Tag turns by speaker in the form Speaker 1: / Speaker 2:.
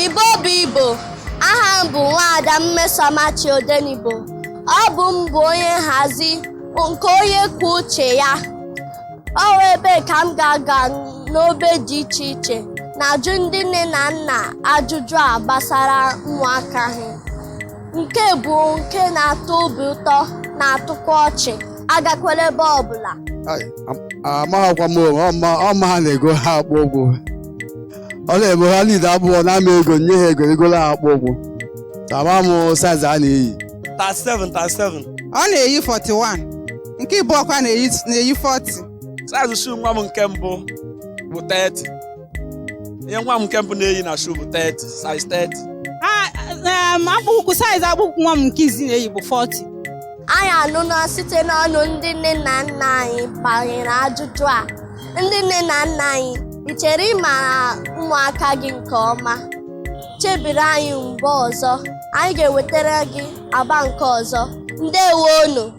Speaker 1: Igbo bụ Igbo. Aha m bụ Nwaada Mmesomachi Odenigbo. Ọ bụ m bụ onye nhazi nke Onye Kwuo Uche Ya. Ọ wụ ebe ka m ga-aga n'obe dị iche iche na-ajụ ndị nne na nna ajụjụ a gbasara ụmụaka ha. Nke bụ nke na-atọ obi ụtọ, na-atụkwa ọchị. Agakwala ebe ọbụla.
Speaker 2: Amaghịkwa m. Ọma ha na-ego ha akpụ ụkwụ. Ọ na-eme ha niile abụọ na-ama ego nye ha ego, egolo ha akpụ ụkwụ. Ama m size a na-eyi.
Speaker 3: 37, 37.
Speaker 4: Ọ na-eyi 41, nke ịbụọ kwa na-eyi 40.
Speaker 3: Size shoe nwa m nke mbụ bụ 30. Ihe nwa m nke mbụ na-eyi na shoe bụ 30, size 30.
Speaker 5: Akpụkpọ ụkwụ, size akpụkpọ nwa m nke izi na-eyi bụ 40.
Speaker 1: Anyị anụla site n'ọnụ ndị nne na nna anyị banyere ajụjụ a. Ndị nne na nna anyị, ị chere ịmara ụmụaka gị nke ọma? Chebiri anyị mgbe ọzọ anyị ga-ewetara gị agba nke ọzọ. Ndewonu.